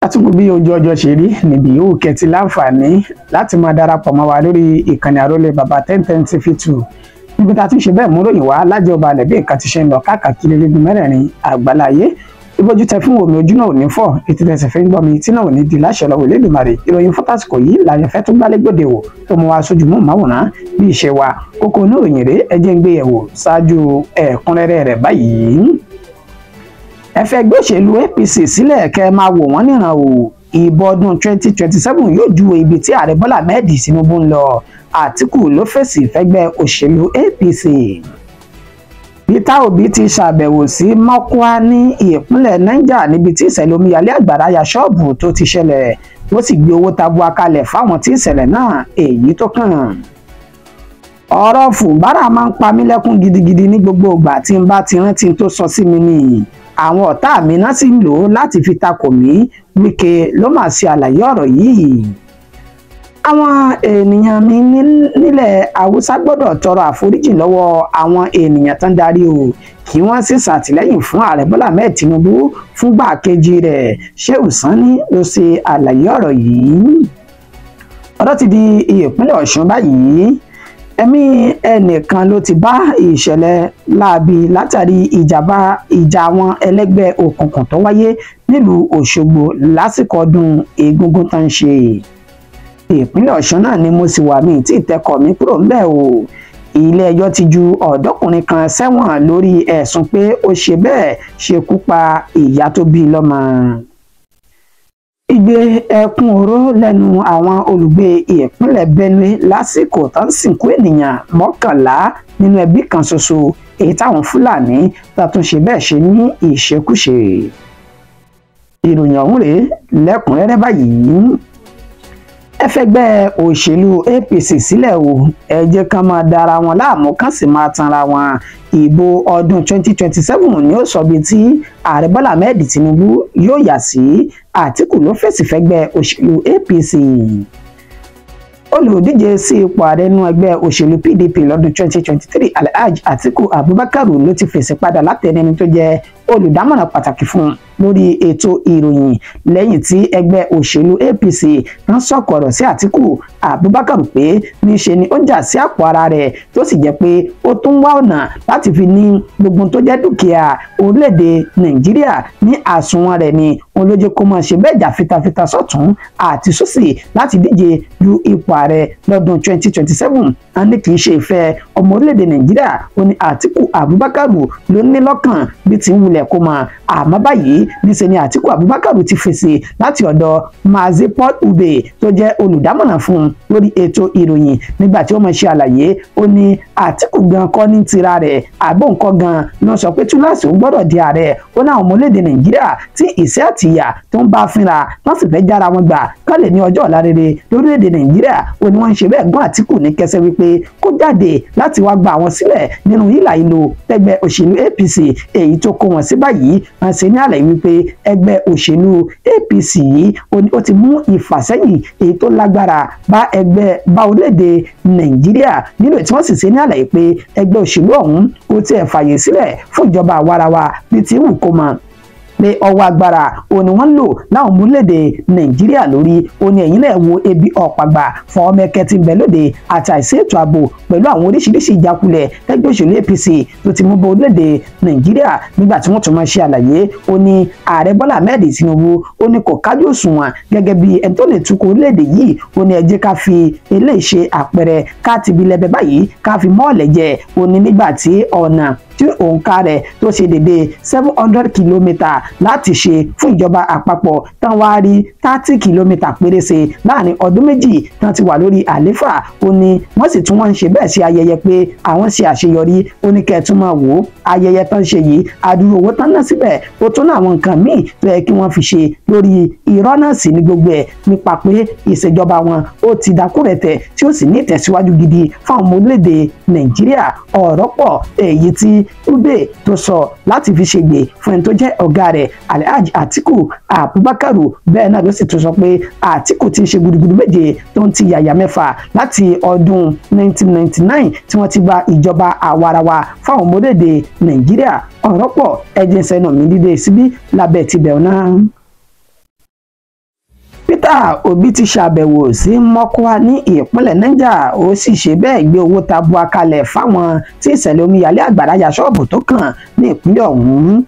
Látúnkù bí ojú ọjọ́ ṣe rí níbi yòówù kẹtì láǹfààní láti máa darapọ̀ mọ́ wa lórí ìkànnì àrólé bàbá 1010 TV2, níbi tá a ti ń ṣe bẹ́ẹ̀ mú ròyìn wá lájọba alẹ̀ bí nǹkan ti ṣe ń lọ káàkiri igun mẹ́rẹ̀ẹ̀rin àgbáláyé. Ìbójú tẹ fún omi ojú náà ò ní fọ́, etí tẹsẹ̀ fi ń gbọ́ mi tí náà ò ní di láṣẹ lọ́wọ́ Elédùmarè. Ìròyìn fọ́tàsìkò yìí làyẹ̀fẹ́ tó gbálégbòde wò tó mú wa sójú mú màwòrán bí ìṣe wa. Kókó oníròyìn rèé, ẹ jẹ́ ń gbé yẹ̀wò ṣáájú ẹ̀kúnrẹ́rẹ́ rẹ̀ báyìí. Ẹ fẹ́ ẹgbẹ́ òṣèlú APC sílẹ̀ kẹ́ ẹ máa wò wọ́n níran o. Ìbò ọdún 2027 yóò ju ibi tí ààrẹ Bọ́lá Ahmed Tinubu ń lọ. Àtíkù ló fèsì fẹ́gbẹ́ òṣèlú APC. Peter Obi ti ṣàbẹ̀wò sí Mọ́kúá ní ìpínlẹ̀ Niger níbi tí ìṣẹ̀lẹ̀ omíyalé àgbàrá ya ṣọ́ọ̀bù tó ti ṣẹlẹ̀, ó sì gbé owó tabua kalẹ̀ fáwọn tí ìṣẹ̀lẹ̀ náà èyí tó kàn. Ọ̀rọ̀ Fùbárà máa ń pa mí lẹ́kún gidigidi ní gbogbo ìgbà tí n bá ti rántí tó sọ sí mi nìyí. Àwọn ọ̀tá mi náà sì ń lò ó láti fi takò mí. Wike ló máa ṣe àlàyé ọ̀rọ̀ yìí. Àwọn ènìyàn mi nílẹ̀ Haúsá gbọ́dọ̀ tọrọ àforíjì lọ́wọ́ àwọn ènìyàn tó ń darí o, kí wọ́n sì ṣàtìlẹ́yìn fún ààrẹ Bọ́lá Ahmed Tinubu fúngbà kejì rẹ̀. Shehu Sani ló ṣe àlàyé ọ̀rọ̀ yìí. Ọ̀rọ̀ ti di ìpínlẹ̀ Ọ̀ṣun báyìí. Ẹ̀mí ẹnìkan ló ti bá ìṣẹ̀lẹ̀ láabi látàrí ìjà àwọn ẹlẹ́gbẹ́ òkùnkùn tó wáyé nílùú Òṣogbo lásìkò ọdún Egungun tó ń ṣe. Ìpínlẹ̀ Ọ̀ṣun náà ni mo sì wà, mí tí ìtẹ́kọ̀ mi kúrò ńbẹ̀ o. Ilé ẹjọ́ ti ju ọ̀dọ́kùnrin kan sẹ́wọ̀n lórí ẹ̀sùn pé ó ṣe bẹ́ẹ̀ ṣekú pa ìyá tó bí lọ́mọ. Igbe ẹkún oró lẹ́nu àwọn olùgbé ìpínlẹ̀ Benue lásìkò tó ń sìnkú ènìyàn 11 nínú ẹbí kan ṣoṣo, èyí táwọn Fúlàní tó tún ṣe bẹ́ẹ̀ ṣe ní ìṣekúṣe. Ìròyìn ọ̀hún rèé lẹ́kùnrẹ́rẹ́ báyìí. Ẹ fẹ́gbẹ́ òṣèlú APC sílẹ̀ o, ẹ jẹ́ kán máa dara wọn láàmú kán sì máa tanra wọn. Ìbò ọdún 2027 ni ó sọ bí tí ààrẹ Bọ́lá Ahmed Tinubu yóò yà sí. Àtíkù ló fèsì fẹ́gbẹ́ òṣèlú APC. Olùdíje sí ipò ààrẹ nínú ẹgbẹ́ òṣèlú PDP lọ́dún 2023, Alhaji Atiku Abubakar, ló ti fèsì padà látẹnu ẹni tó jẹ́ olùdámọ̀ràn pàtàkì fún un lórí ètò ìròyìn, lẹ́yìn tí ẹgbẹ́ òṣèlú APC ń sọ̀kò ọ̀rọ̀ sí Atiku Abubakar pé níṣe ni ó ń jà sí àpò ara rẹ̀, tó sì jẹ́ pé ó tún wá ọ̀nà láti fi ní gbogbo tó jẹ́ dúkìá orílẹ̀-èdè Nàìjíríà ní àsùnwọ̀n rẹ̀ ni òun ló jẹ́ kó máa ṣe bẹ́ẹ̀ jà fitafita sọ́tún àti sósì láti díje du ipò ààrẹ lọ́dún 2027. A ní kì í ṣe ìfẹ́ ọmọ orílẹ̀-èdè Nàìjíríà ó ní Atiku Abubakar ló ní lọ́kàn bí ti ń wulẹ̀ kó mọ̀. Àmọ́ báyìí níṣe ni Atiku Abubakar ti fèsì láti ọ̀dọ̀ Mazi Paul Ube tó jẹ́ olùdámọ̀ràn fún un lórí ètò ìròyìn. Nígbà tí ó máa ṣe àlàyé, ó ní Atiku gan kọ́ ní tira rẹ̀, àbó nǹkan gan ló sọ pé túláàsì ó gbọ́dọ̀ di ààrẹ. Ó náà ọmọ orílẹ̀-èdè Nàìjíríà tí ìṣẹ́ àti ìyà tó ń bá fínra wọ́n sì fẹ́ jára wọn gbà kán lè ní ọjọ́ ọ̀la rere lórílẹ̀-èdè Nàìjíríà. Ó ní wọ́n ń ṣe bẹ́ẹ̀ gbọ́n Atiku ní kẹsẹ́ wípé kó jáde láti wá gba àwọn sílẹ̀ nínú hílà ìlò tẹ́gbẹ́ òṣèlú APC èyí tó kó wọn sí báyìí. Wọ́n ṣe ní àlàyé wípé ẹgbẹ́ òṣèlú APC yìí ó ti mú ìfàsẹ́yìn èyí tó lágbára bá ẹgbẹ́ bá orílẹ̀-èdè Nàìjíríà nínú, tí wọ́n sì ṣe ní àlàyé pé ẹgbẹ́ òṣèlú ọ̀hún kò tiẹ̀ fàyè sílẹ̀ fún ìjọba àwarawa bí ti wù kó mọ̀, pé ọwọ́ agbára òun ni wọ́n ń lò láwọn ọmọlédè Nàìjíríà lórí. Ó ní ẹ̀yìn náà wo ebi ọ̀pàgbà fún ọmọ ẹ̀kẹ́ tí ń bẹ lóde àti àìsí ètò ààbò pẹ̀lú àwọn oríṣiríṣi ìjákulẹ̀ tẹ́gbẹ́ òṣèlú APC tó ti mú bọ orílẹ̀-èdè Nàìjíríà. Nígbà tí wọ́n tún máa ṣe àlàyé, ó ní ààrẹ Bọ́lá Ahmed Tinubu, ó ní kò kájú òṣùwọ̀n gẹ́gẹ́ bí ẹni tó lè tukọ̀ orílẹ̀-èdè yìí. Ó ní ẹ jẹ́ ká fi eléyìí ṣe àpẹẹrẹ, ká ti bi lẹ́bẹ̀ báyìí ká fi mọ́ọ̀lẹ̀ jẹ. Ó ní nígbà tí ọ̀nà tí òǹkà rẹ̀ tó ṣe dédé 700 kilometre láti ṣe fún ìjọba àpapọ̀ tán wá rí 30 kilometre péré ṣe láàrin ọdún 2 tán ti wà lórí àléfà, ó ní wọ́n sì tún wọ́n ń ṣe bẹ́ẹ̀ ṣe ayẹyẹ pé àwọn ṣe àṣeyọrí. Ó ní kẹ́ ẹ tún máa wò ó, ayẹyẹ tán ṣe yìí, àdúró owó tán ná síbẹ̀, ó tún ní àwọn nǹkan míì tó yẹ kí wọ́n fi ṣe lórí irọ́ náà sì ní gbogbo ẹ̀, nípa pé ìṣèjọba wọn ó ti dákúrẹ̀tẹ̀ tí ó sì ní ìtẹ̀síwájú gidi fáwọn ọmọ orílẹ̀-èdè Nàìjíríà. Ọ̀rọ̀ pọ̀ èyí tí Ube tó sọ láti fi ṣègbè fún ẹni tó jẹ́ ọ̀gá rẹ̀, Alhaji Atiku Abubakar. Bẹ́ẹ̀ náà ló sì tún sọ pé Atiku ti ń ṣe gudugudu méje tó ń ti yàyà mẹ́fà láti ọdún 1999 tí wọ́n ti gba ìjọba àwarawa fáwọn ọmọ orílẹ̀-èdè Nàìjíríà. Ọ̀rọ̀ pọ̀, ẹ̀jẹ̀ sẹ́nu mi dídé síbí lábẹ́ tibẹ̀ náà. Peter Obi ti ṣàbẹ̀wò sí Mọ́kúá ní ìpínlẹ̀ Niger, ó sì ṣe bẹ́ẹ̀ gbé owó tabua kalẹ̀ fáwọn tí ìṣẹ̀lẹ̀ omíyalé àgbàrá ya ṣọ́ọ̀bù tó kàn ní ìpínlẹ̀ ọ̀hún.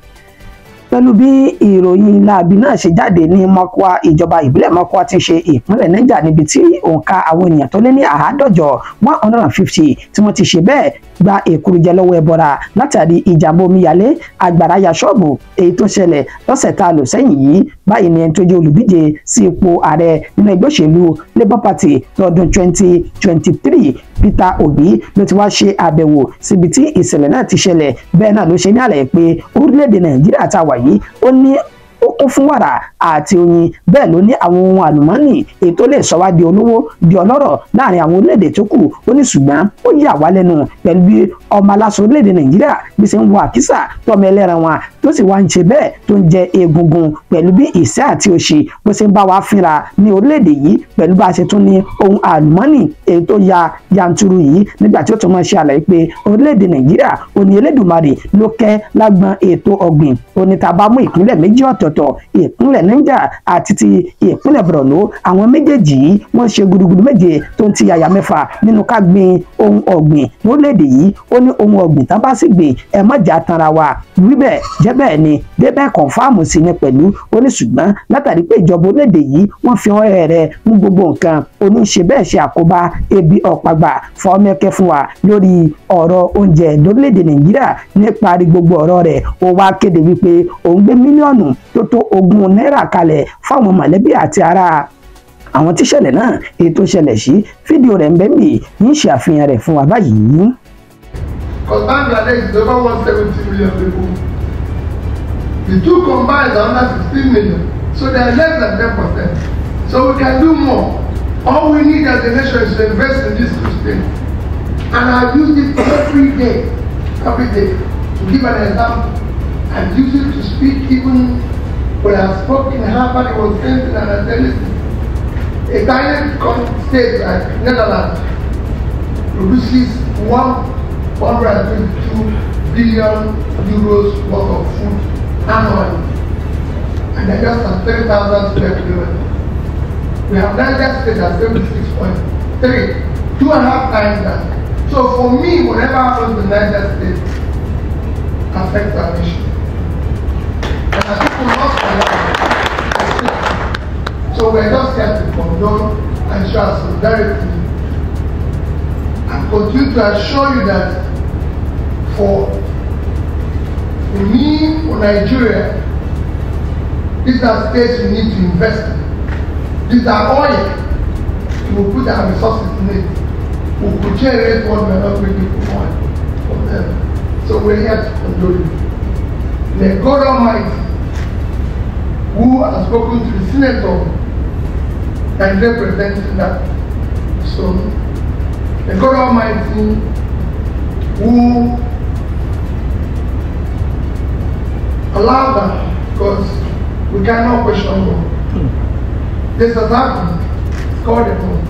Pẹ̀lú bí ìròyìn láabi náà ṣe jáde ní Mọ́kúá, ìjọba ìbílẹ̀ Mọ́kúá ti ṣe ìpínlẹ̀ Niger, níbi tí òǹkà àwọn ènìyàn tó lé ní 150, 150, tí wọ́n ti ṣe bẹ́ẹ̀ gba èkúrújẹ lọ́wọ́ ẹbọra látàrí ìjàmbá omíyalé àgbàrá ya ṣọ́ọ̀bù èyí tó ṣẹlẹ̀ lọ́sẹ̀ tá a lò sẹ́yìn yìí. Báyìí ni ẹni tó jẹ́ olùdíje sí ipò ààrẹ nínú ẹgbẹ́ òṣèlú Labour Party lọ́dún 2023, Peter Obi, ló ti wá ṣe àbẹ̀wò síbi tí ìṣẹ̀lẹ̀ náà ti ṣẹlẹ̀. Bẹ́ẹ̀ náà ló ṣe ní àlàyé pé orílẹ̀-èdè Nàìjíríà tá a wà yìí, ó ní ó kún fún wàrà àti oyin. Bẹ́ẹ̀ ló ní àwọn ohun àlùmọ́ọ́nì èyí tó lè sọ wá di olówó, di ọlọ́rọ̀ láàrin àwọn orílẹ̀-èdè tó kù. Ó ní ṣùgbọ́n ó yà wá lẹ́nu pẹ̀lú bí ọmọ aláṣọ orílẹ̀-èdè Nàìjíríà bí ṣe ń wọ àkísà tọmọ ẹlẹ́ran wọn, tó sì wá ń ṣe bẹ́ẹ̀ tó ń jẹ egungun, pẹ̀lú bí ìṣẹ́ àti òṣì bó ṣe ń bá wa fínra ní orílẹ̀-èdè yìí, pẹ̀lú bá a ṣe tún ní ohun àlùmọ́ọ́nì èyí tó ya yanturu yìí. Nígbà tí ó tún máa ṣe àlàyé pé orílẹ̀-èdè Nàìjíríà, ó ní Elédùmarè ló kẹ́ lágbọn ètò ọ̀gbìn. Ó ní tá a bá mú ìpínlẹ̀ méjì ọ̀tọ̀ọ̀tọ̀, ìpínlẹ̀ Niger àti ti ìpínlẹ̀ Borno, àwọn méjèèjì yìí, wọ́n ṣe gudugudu méje tó ń ti yàyà mẹ́fà nínú ká gbin ohun ọ̀gbìn lórílẹ̀-èdè yìí. Ó ní ohun ọ̀gbìn tán bá sì gbìn, ẹ má jà tanra wa, wíbẹ̀ jẹ́ bẹ́ẹ̀ ni débẹ̀ confirm sí ni pẹ̀lú. Ó ní ṣùgbọ́n látàrí pé ìjọba orílẹ̀-èdè yìí, wọ́n fi ọ̀rẹ́ rẹ̀ mú gbogbo nǹkan, oníṣe bẹ́ẹ̀ ṣe àkóbá ebi ọ̀pàgbà fọ́mẹ́kẹ́ fún wa lórí ọ̀rọ̀ oúnjẹ lórílẹ̀-èdè Nàìjíríà. Níparí gbogbo ọ̀rọ̀ rẹ̀, ó wá kéde wípé òun gbé mílíọ̀nù tó tó 20 náírà kalẹ̀ fáwọn mọ̀lẹ́bí àti ará àwọn tíṣẹ̀lẹ̀ náà èyí tó ṣẹlẹ̀ sí. Fídíò rẹ̀ ń bẹ́ mi ní ṣe àfihàn rẹ̀ fún wa báyìí. Because Bangladesh is over 170 million people. The two combined are under 16 million. So they are less than 10%. So we can do more. All we need as a nation is to invest in these two states. And I use it every day, to give an example. I use it to speak even when I spoke in Harvard, it was same thing, and I said, "Listen, a tiny state like Netherlands produces 122 billion euros worth of food annually. And they're just at 3,000 square kilometers. We have Niger State at 76.3, 2.5 times that." So for me, whatever happens in Niger State affects our nation. And as people lost their lives, so we're just here to condole and show our solidarity and continue to assure you that for me, for Nigeria, these are states we need to invest in. These are oil. We will put our resources in it. We could generate what we are not making from oil from them. So we're here to condole you. May God Almighty, who has spoken to the senator and representing that, so may God Almighty, who allowed that, because we cannot question God. This has happened. It's called a home.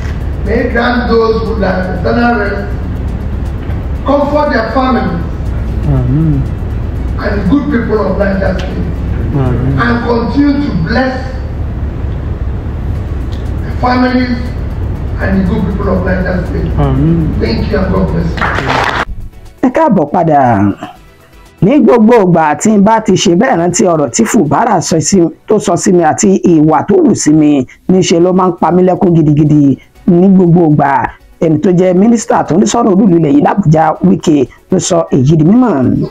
May He grant those who die eternal rest, comfort their families, and good people of Niger State, and continue to bless the families and the good people of Niger State. Thank you and God bless you. Ẹ káàbọ̀ padà. Ní gbogbo ìgbà tí n bá ti ṣe bẹ́ẹ̀ rántí ọ̀rọ̀ tí Fubara tó sọ sí mi àti ìwà tó wù sí mi, níṣẹ́ ló máa ń pa mí lẹ́kún gidigidi ní gbogbo ìgbà. Ẹni tó jẹ́ mínísítà tó ń sọ̀rọ̀ olúùlú ilẹ̀ yìí l'Àbújá, Wike, ló sọ èyí di mímọ̀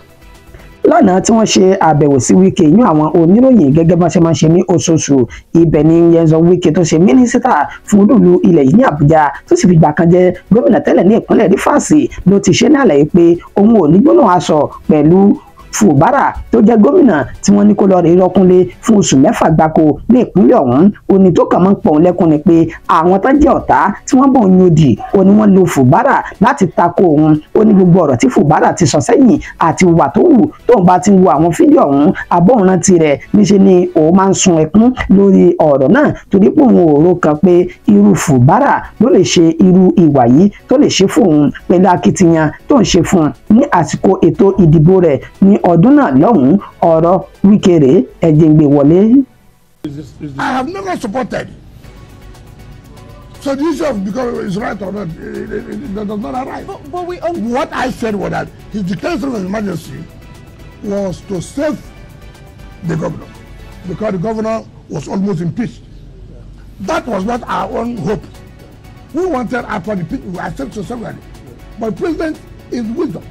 lánàá tí wọ́n ṣe àbẹ̀wò sí Wike yún àwọn oníròyìn gẹ́gẹ́ bá ṣe máa ń ṣe ní oṣooṣù. Ibẹ̀ ni Nyesom Wike, tó ṣe mínísítà fún olúùlú ilẹ̀ yìí ní Àbújá, tó sì fìgbà kan jẹ́ gómìnà tẹ́lẹ̀ ní ìpínlẹ̀ Rivers, ló ti ṣe ní àlàyé pé òun ò ní gbólóhùn aṣọ pẹ̀lú Fubara tó jẹ́ gómìnà tí wọ́n ní kó lọ rí rọ́kúnlé fún oṣù 6 gbáko ní ìpínlẹ̀ ọ̀hún. Òní tó kàn máa ń pọ̀ òun lẹ́kún ni pé àwọn tó jẹ́ ọ̀tá tí wọ́n bọ̀ ń yòdì, ó ní wọ́n lo Fubara láti tako òun. Ó ní gbogbo ọ̀rọ̀ tí Fubara ti sọ sẹ́yìn àti ìwà tó wù, tóun bá ti ń wo àwọn fídíò ọ̀hún abóhùn rántí rẹ̀, níṣẹ́ ni òun máa ń sun ẹkún lórí ọ̀rọ̀ náà, torí pé òun ò rò kan pé irú Fubara ló lè ṣe irú ìwà yìí tó lè ṣe fún òun pẹ̀lú akitiyan tó ń ṣe fún un ní àsìkò ètò ìdìbò rẹ̀ ní ọdún náà lọ́hùn-ún. Ọ̀rọ̀ Wike rèé, ẹ̀jẹ̀ ń gbé wọlé. I have never supported So the issue of becoming is right or not, it does not arise. But we what I said was that his declaration of emergency was to save the governor, because the governor was almost impeached. That was not our own hope. We wanted after the people, we accepted sovereignty. But president is wisdom.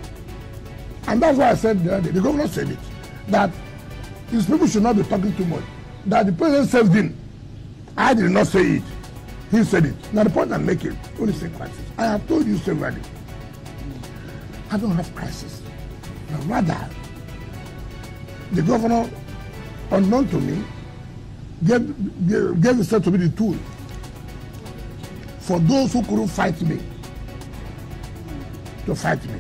And that's why I said the other day, the governor said it, that his people should not be talking too much, that the president saved him. I did not say it. He said it. Now the point I'm making, only say crisis. I have told you severally, I don't have crisis. But rather, the governor, unknown to me, gave himself to be the tool for those who couldn't fight me to fight me.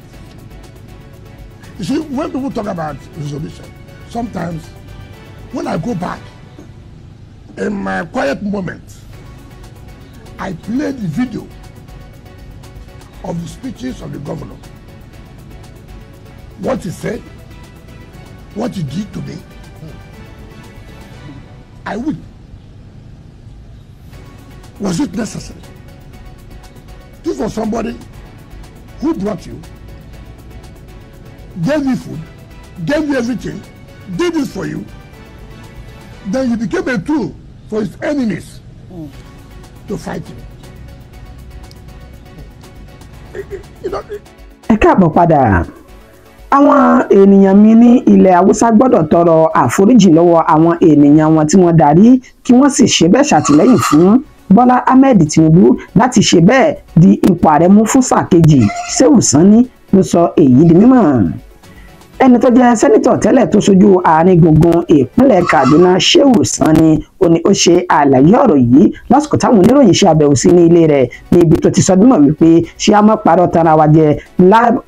You see, when people talk about resolution, sometimes when I go back, in my quiet moment, I play the video of the speeches of the governor. What he said, what he did to me, I would. Was it necessary? This was somebody who brought you, gave you food, gave you everything, did this for you. Then you became a tool for his enemies to fight him. Ẹ káàbọ̀ padà. Àwọn ènìyàn mi ní ilẹ̀ Haúsá gbọ́dọ̀ tọrọ àforíjì lọ́wọ́ àwọn ènìyàn wọn tí wọ́n darí, kí wọ́n sì ṣe bẹ́ẹ̀ ṣàtìlẹ́yìn fún Bọ́lá Ahmed Tinubu láti ṣe bẹ́ẹ̀ di ipò ààrẹ mú fún sáà kejì. Shehu Sani ló sọ èyí di mímọ̀. Ẹni tó jẹ́ sẹ́nitọ̀ tẹ́lẹ̀ tó ṣojú àárín gbùngbùn ìpínlẹ̀ Kaduna, Shehu Sani, ó ní ó ṣe àlàyé ọ̀rọ̀ yìí lásìkò táwọn oníròyìn ṣe àbẹ̀wò sí ní ilé rẹ̀, níbi tó ti sọdúnmọ̀ wípé ṣé a má parọ́ tara wa jẹ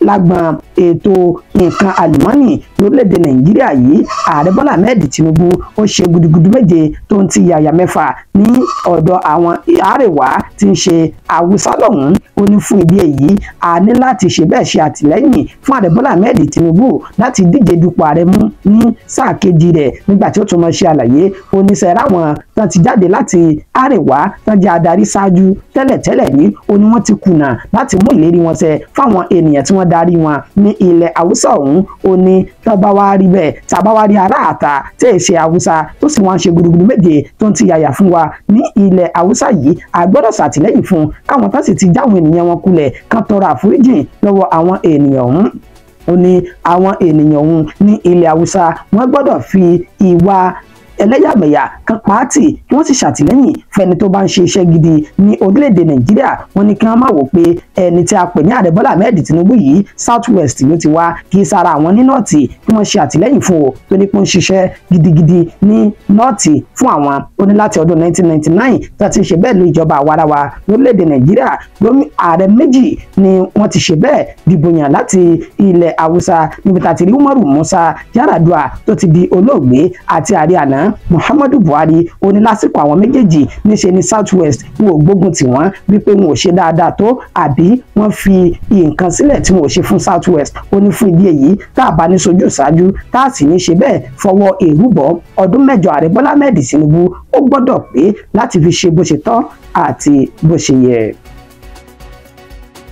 lágbọn ètò nǹkan àlùmọ́nì lórílẹ̀‐èdè Nàìjíríà yìí. Ààrẹ Bọ́lá Ahmed Tinubu ó ṣe gudugudu méje tó ń ti yàyà mẹ́fà ní ọ̀dọ̀ àwọn àríwá tí ń ṣe Haúsá lọ́hùn-ún. Ó ní fún ìdí èyí a ní láti ṣe bẹ́ẹ̀ ṣe àtìlẹ́yìn fún Ààrẹ Bọ́lá Ahmed Tinubu láti díje dupò ààrẹ mú ní sáà kejì rẹ̀. Nígbà tí ó tún mọ ṣe àlàyé, ó ní sẹ́ra wọn tán ti jáde láti àríwá tán jẹ́ adarí ṣáájú tẹ́lẹ̀tẹ́lẹ̀ rí, ó ní wọ́n ti kùnà láti mú ìlérí wọn ṣẹ fáwọn ènìyàn tí wọ́n darí wọn ní ilẹ̀ Haúsá ọ̀hún. Ó ní tán bá wá rí bẹ́ẹ̀, tá bá wá rí ará àta tí èsì Haúsá tó sì wọ́n ṣe gudugudu méje tó ń ti yàyà fún wa ní ilẹ̀ Haúsá yìí, a gbọ́dọ̀ ṣàtìlẹ́yìn fún káwọn tán sì ti jáwọn ènìyàn wọn kulẹ̀ kán tọrọ àforíjìn lọ́wọ́ àwọn ènìyàn ọ̀hún. Ó ní àwọn ènìyàn ọ̀hún ní ilẹ̀ Haúsá wọ́n gbọ́dọ̀ fi ìwà ẹlẹ́yàmẹ̀yà kan pàátì kí wọ́n sì ṣàtìlẹ́yìn fẹ́ni tó bá ń ṣe iṣẹ́ gidi ní orílẹ̀-èdè Nàìjíríà. Wọ́n ní kí wọ́n má wò pé ẹni tí a pè ní Ààrẹ Bọ́lá Ahmed Tinubu yìí South West ló ti wá, kì í sára àwọn ní nọ́ọ̀tì, kí wọ́n ṣe àtìlẹ́yìn fún o tó ní pé ń ṣiṣẹ́ gidigidi ní nọ́ọ̀tì fún àwọn. Ó ní láti ọdún 1999 tó ti ṣe bẹ́ẹ̀ ló ìjọba àwarawa lórílẹ̀-èdè Nàìjíríà, ààrẹ méjì ni wọ́n ti ṣe bẹ́ẹ̀ dìbò yàn láti ilẹ̀ Haúsá, níbi tá a ti rí Umaru Musa Yar'Adua tó ti di olóògbé àti ààrẹ àná Muhammadu Buhari. Ó ní lásìkò àwọn méjèèjì níṣe ní South West wọn ò gbógun tì wọ́n wípé wọn ò ṣe dáadáa tó àbí wọ́n fi nǹkan sílẹ̀ tí wọn ò ṣe fún South West. Ó ní fún ìdí èyí tá a bá ní sojú ṣáájú tá a sì ní ṣe bẹ́ẹ̀ fọwọ́ èrúbọ ọdún mẹ́jọ Ààrẹ Bọ́lá Ahmed Tinubu ó gbọ́dọ̀ pé láti fi ṣe bó ṣe tọ́ àti bó ṣe yẹ.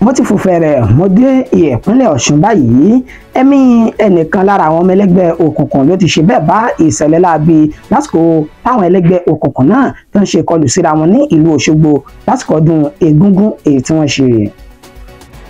Mo ti fòfẹ́ rẹ̀ mo dé ìpínlẹ̀ Ọ̀ṣun báyìí. Ẹ̀mí ẹnìkan lára àwọn ọmọ ẹlẹ́gbẹ́ òkùnkùn ló ti ṣe bẹ́ẹ̀ bá ìṣẹ̀lẹ̀ láabi lásìkò táwọn ẹlẹ́gbẹ́ òkùnkùn náà tó ń ṣe kọlù síra wọn ní ìlú Òṣogbo lásìkò ọdún Egúngún èyí tí wọ́n ṣe.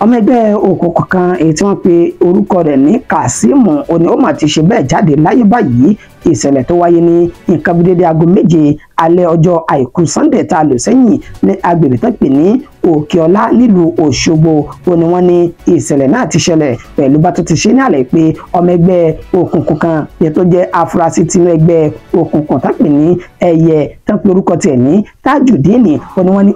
Ọmọ ẹgbẹ́ òkùnkùn kan èyí tí wọ́n pe orúkọ rẹ̀ ní Kasimu òní ó mà ti ṣe bẹ́ẹ̀ jáde láyé báyìí. Ìṣẹ̀lẹ̀ tó wáyé ní nǹkan bí dédé aago 7 alẹ́ ọjọ́ àìkú Sunday tá a lò sẹ́yìn ní agbègbè tó pè ní Òkèọlá nílùú Òṣogbo. Ó ní wọ́n ní ìṣẹ̀lẹ̀ náà ti ṣẹlẹ̀ pẹ̀lú bá tó ti ṣe ní àlẹ́ pé ọmọ ẹgbẹ́ òkùnkùn kan yẹn tó jẹ́ afurasí tinú ẹgbẹ́ òkùnkùn tó pè ní Ẹyẹ tó pe orúkọ tiẹ̀ ní Tajudeen. Ó ní wọ́n ní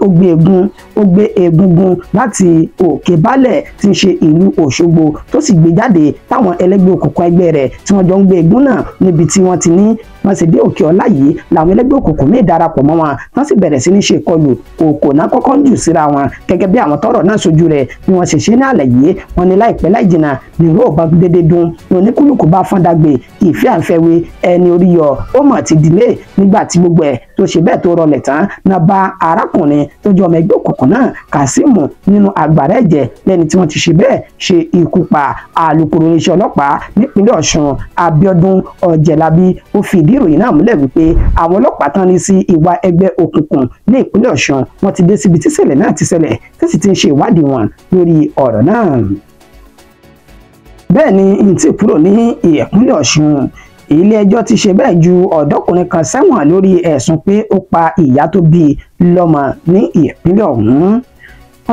ó gbé egungun láti Òkè Baálẹ̀ tí ń ṣe ìlú Òṣogbo tó sì gbé jáde táwọn ẹlẹ́gbẹ́ òkùnkùn ẹgbẹ́ rẹ̀ tí wọ́n jọ ń gbé egun náà níbi tí wọ́n ti ní Wọ́n sì dé Òkè Ọlá yìí làwọn ẹlẹ́gbẹ́ òkùnkùn míì darapọ̀ mọ́ wọn, wọ́n sì bẹ̀rẹ̀ sí ní ṣe ìkọlù òkò náà kọ́kọ́ ń jù síra wọn gẹ́gẹ́ bí àwọn tọ́rọ̀ náà sojú rẹ̀ bí wọ́n ṣe ṣe ní àlàyé. Wọ́n ní láìpẹ́ láì jìnnà ní ìró ọba dédé dún ní oníkúlùkù bá fọ́n dàgbé ìfẹ́ àǹfẹ́wé ẹni orí yọ ó mọ̀ ti dìlé. Nígbà tí gbogbo ẹ̀ tó ṣe bẹ́ẹ̀ tó rọlẹ̀ tán náà bá arákùnrin tó jẹ́ ọmọ ẹgbẹ́ òkùnkùn náà Kasimu nínú àgbàrá ẹ̀jẹ̀ lẹ́ni tí wọ́n ti ṣe bẹ́ẹ̀ ṣe ikú pa. Alukoro iléeṣẹ́ ọlọ́pàá nípínlẹ̀ Ọ̀ṣun Abíọ́dún Ọ̀jẹ̀lábí ó fi ìdí ìròyìn náà múlẹ̀ wípé àwọn ọlọ́pàá tán ní sí ìwà ẹgbẹ́ òkùnkùn ní ìpínlẹ̀ Ọ̀ṣun wọ́n ti dé síbi tí ìṣẹ̀lẹ̀ náà ti ṣẹlẹ̀ tí sì ti ń ṣe ìwádìí wọn lórí ọ̀rọ̀ náà. Bẹ́ẹ̀ ni n tí kúrò ní ìpínlẹ̀ Ọ̀ṣun, ilé ẹjọ́ ti ṣe bẹ́ẹ̀ ju ọ̀dọ́kùnrin kan sẹ́wọ̀n lórí ẹ̀sùn pé ó pa ìyá tó bí lọ́mọ ní ìpínlẹ̀ ọ̀hún.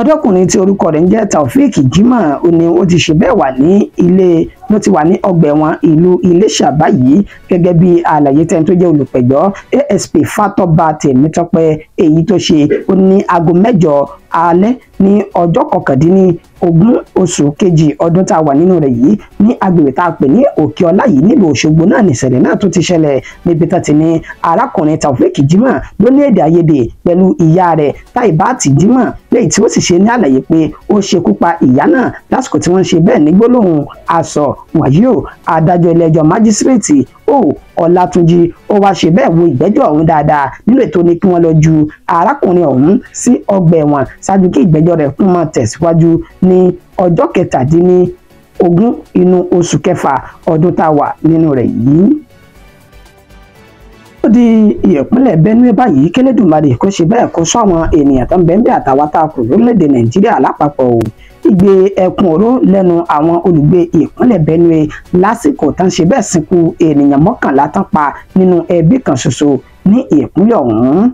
Ọ̀dọ́kùnrin tí orúkọ rẹ̀ ń jẹ́ Taofik Jimoh ó ní ó ti ṣe bẹ́ẹ̀ wà ní ilé ló ti wà ní ọgbà ẹ̀wọ̀n ìlú Iléṣà báyìí gẹ́gẹ́ bí àlàyé tẹ́ni tó jẹ́ olùpẹ̀jọ́ ASP Fatọ́ba Tèmítọ́pẹ́ èyí tó ṣe ó ní aago 8 alẹ́ ní ọjọ́ 19 oṣù kejì ọdún tá a wà nínú rẹ̀ yìí ní agbègbè tá a pè ní Òkè Ọlá yìí nílùú Òṣogbo náà nìṣẹ̀lẹ̀ náà tó ti ṣẹlẹ̀ níbi tá ti ní arákùnrin Taofik Jimoh ló ní èdè àìyedè pẹ̀lú ìyá rẹ̀ Taibati Jimoh léyìí tí ó sì ṣe ní àlàyé pé ó ṣekú pa ìyá náà lásìkò tí wọ́n ń ṣe bẹ́ẹ̀ ní gbólóhùn asọ̀. Wàyí o, adájọ́ ilé-ẹjọ́ májísírèètì o Ọlátúnjí ó wá ṣe bẹ́ẹ̀ wo ìgbẹ́jọ́ ọ̀hún dáadáa nínú ètò ní kí wọ́n lọ ju arákùnrin ọ̀hún sí ọgbà ẹ̀wọ̀n ṣáájú kí ìgbẹ́jọ́ rẹ̀ kún máa tẹ̀síwájú ní ọjọ́ 17 inú oṣù kẹfà ọdún tá a wà nínú rẹ̀ yìí. Ó di ìpínlẹ̀ Benue báyìí k'Elédùmarè kó ṣe bẹ́ẹ̀ kó sọ àwọn ènìyàn tó ń bẹ ń bẹ àtàwọn tá a kù lórílẹ̀‐èdè Nàìjíríà lápapọ̀ o. Igbe ẹkún oró lẹ́nu àwọn olùgbé ìpínlẹ̀ Benue lásìkò tán ṣe bẹ́ẹ̀ sìnkú ènìyàn 11 tán pa nínú ẹbí kan ṣoṣo ní ìpínlẹ̀ ọ̀hún.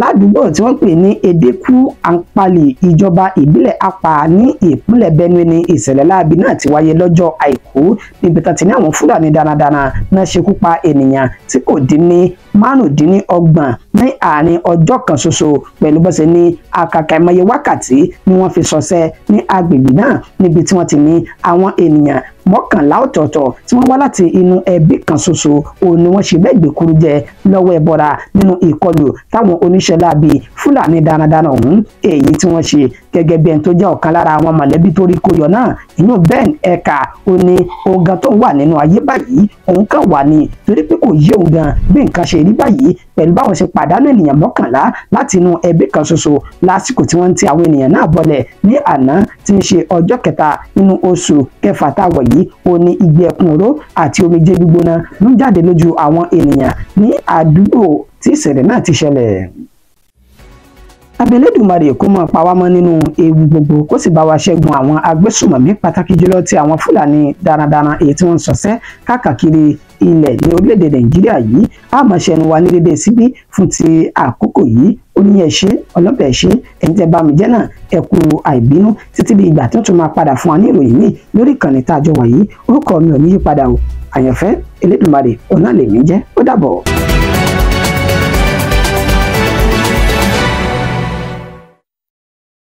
Ládùúgbò tí wọ́n pè ní Edeku Ankpali ìjọba ìbílẹ̀ Apa ní ìpínlẹ̀ Benue ní ìṣẹ̀lẹ̀ láabi náà ti wáyé lọ́jọ́ Àìkú níbi tán ti ní àwọn Fúlàní darandaran náà ṣekú pa ènìyàn tí kò dín ní 25 ní àárín ọjọ́ kan ṣoṣo pẹ̀lú bó ṣe ní àkàkà ìmọye wákàtí ni wọ́n fi ṣọṣẹ́ ní agbègbè náà níbi tí wọ́n ti ní àwọn ènìyàn 11 ọ̀tọ̀ọ̀tọ̀ tí wọ́n wá láti inú ẹbí kan ṣoṣo òun ni wọ́n ṣe bẹ́ẹ̀ gbèkúrú jẹ lọ́wọ́ ẹbọra nínú ìkọlù táwọn oníṣẹ́ láabi Fúlàní darandaran ọ̀hún èyí tí wọ́n ṣe gẹ́gẹ́ bí ẹni tó jẹ́ ọ̀kan lára àwọn mọ̀lẹ́bí tó rí kó yọ náà inú Ben Eka ó ní òun gan tó wà nínú ayé báyìí òun kàn wà ní torí pé kò yé òun gan bí nǹkan ṣe rí báyìí pẹ̀lú báwọn ṣe pàdánù ènìyàn 11 láti inú ẹbí kan ṣoṣo lásìkò tí wọ́n ń ti àwọn ènìyàn náà bọlẹ̀ ní àná tí ń ṣe ọjọ́ kẹta nínú oṣù kẹfà tá a wọ̀ yìí ó ní igbe ẹkún oró àti omijé gbígbóná ló ń jáde lójú àwọn ènìyàn ní àdúgbò tí ìṣẹ̀lẹ̀ náà ti ṣẹlẹ̀. Abẹ́lẹ́dùmarè kó máa pa wá mọ́ nínú ewu gbogbo kó sì bá wa ṣẹ́gun àwọn agbésùmọ̀mí pàtàkì jùlọ ti àwọn Fúlàní darandaran èyí tí wọ́n ń ṣọṣẹ́ káàkiri ilẹ̀ ní orílẹ̀-èdè Nàìjíríà yìí. A máa ṣẹnu wa ní dédé síbí fún ti àkókò yìí. Ó ní ẹ ṣé ọlọ́bẹ̀ ẹ ṣé ẹ̀yin tẹ́ bá mi jẹ́ náà ẹ kú àìbínú títí di ìgbà tó tún máa padà fún wa ní ìròyìn míì lórí ìkànnì tá a jọ wà yìí. Orúkọ mi ò ní yí padà o, Àyànfẹ́ Elédùmarè ọ̀nà lèmi jẹ́. Ó dàbọ̀.